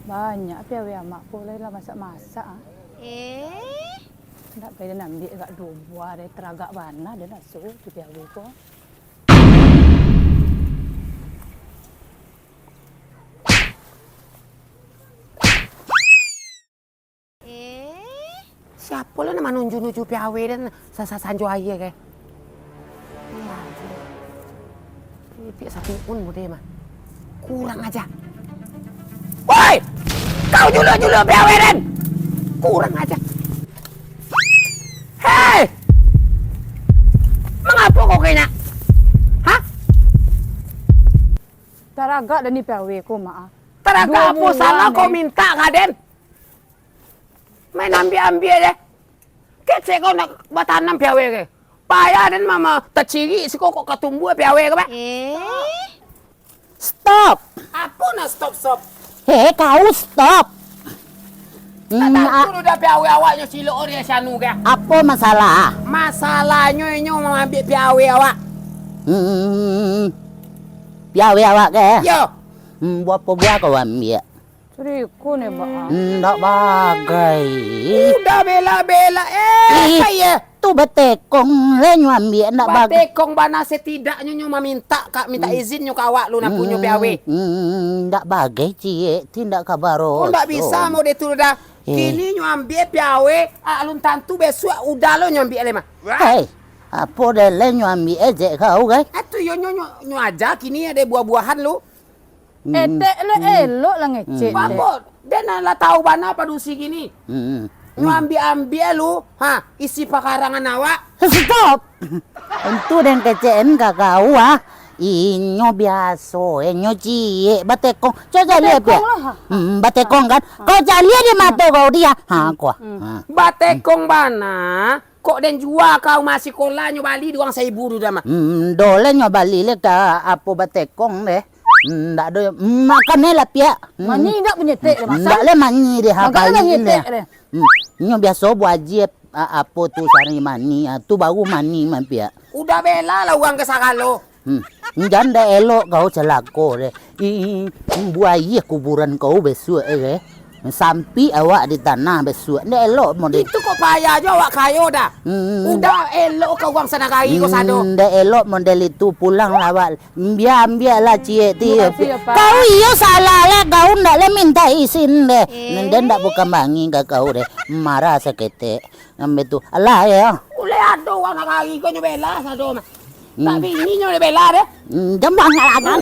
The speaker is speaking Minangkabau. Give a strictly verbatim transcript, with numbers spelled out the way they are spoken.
Banyak piawai amak ko, lai lah masak-masak, ah. Eh? Ndak pai den ambiak agak duo buah deh, taragak bana den raso tu piawai ko. Eh? Siapo lah nan manunju-nunju piawai den sa-, sa-, sanjo aia ko? Iyo, anjing. Ipiak sapiun mode mah. Kurang aja. Woi! Kau juluk-juluk piawai den! Kurang aja. Hei! Mangapo kau kena? Hah? Taragak den ni piawai ko, Mak, ah. Taragak apo, salah kau mintak ka den? Main ambiak-ambiak je. Kecek kau nak batanam piawai ko. Payah den mama tacirik siko kok ka tumbuah piawai ko, Pak. Eh? Stop! Apo nak stop-stop? Hei, kau stop! Nak tantu dudah piawai awak nyo cilok ori si Anu ko. Apo masalah? Masalahnyo inyo maambiak piawai awak. Hmm, piawai awak ko? Yo. Hmm, barapo buah kau ambiak? Sariku ni, Bang. Ndak bagai. Udah bela-bela, eh, ih, kaya. Tu batekong lah nyo ambiak, ndak bagai. Batekong bana, setidaknyo nyo mamintak ka, mintak izin nyo ka awak lu nak punyo piawai. Hmm, ndak bagai, ciek, ti ndak ka baroso. Kok ndak bisa mode tu dah. Eh. Kini nyo ambiak piawai, alun tantu besuak udah lo nyo ambiak lai mah. Hei, apo deh lai nyo ambiak ejek kau, gai? Atu yo nyo, nyo, nyo aja kini ado buah-buahan lu. Hmm. Etek le elok lah ngecek. Hmm. Bako, den lah tau bana padusi kini. Hmm. Nyo ambiak-ambiak lu, ha, isi pakarangan awak. Stop! Entu den kecek en ka kau, ah. Inyo biaso, inyo ciek batekong. Cubo caliak piak. Batekong lah, ha. Hmm, batekong kan. Ha. Kau caliak di mato kau dia. Ha, kau. Hmm. Ha. Batekong bana. Kok den jua ka umah sikolah nyo bali duang saribu tu dah mah. Hmm, ndo lah nyo bali le ka apo batekong deh. Hmm, ndak ado, hmm, makan ni lah piak. Hmm. Mani ndak punyo etek deh, masak. Ndak lah mani deh, ha, bali deh. Hmm, nyo biaso buah aji, a-, apo tu sari mani, a, tu baru mani mah piak. Udah bela lah urang ka sagalo. Hmm. Jan ndak elok kau calako deh. Ih, buayi kuburan kau besuak, eh. Sampik awak di tanah besuak. Ndak elok model. Itu kok payah jo awak kayo dah. Hmm. Udah elok ka urang sanagari ko sado. Hmm, ndak elok model itu. Pulanglah awak. Ambiak-ambiak lah ciek ti. Makasih ya, Pak. Kau iyo salah lah. Kau ndak lah minta izin deh. Eh. Ndak, ndak bukan bangi ka kau deh. Marah saketek. Ambe tu. Alah, yo. Uleh ado urang nagari ko nyo bela sado mah. Hmm. Tak bini nyo bela deh. Hmm, jan banyak lah, jan.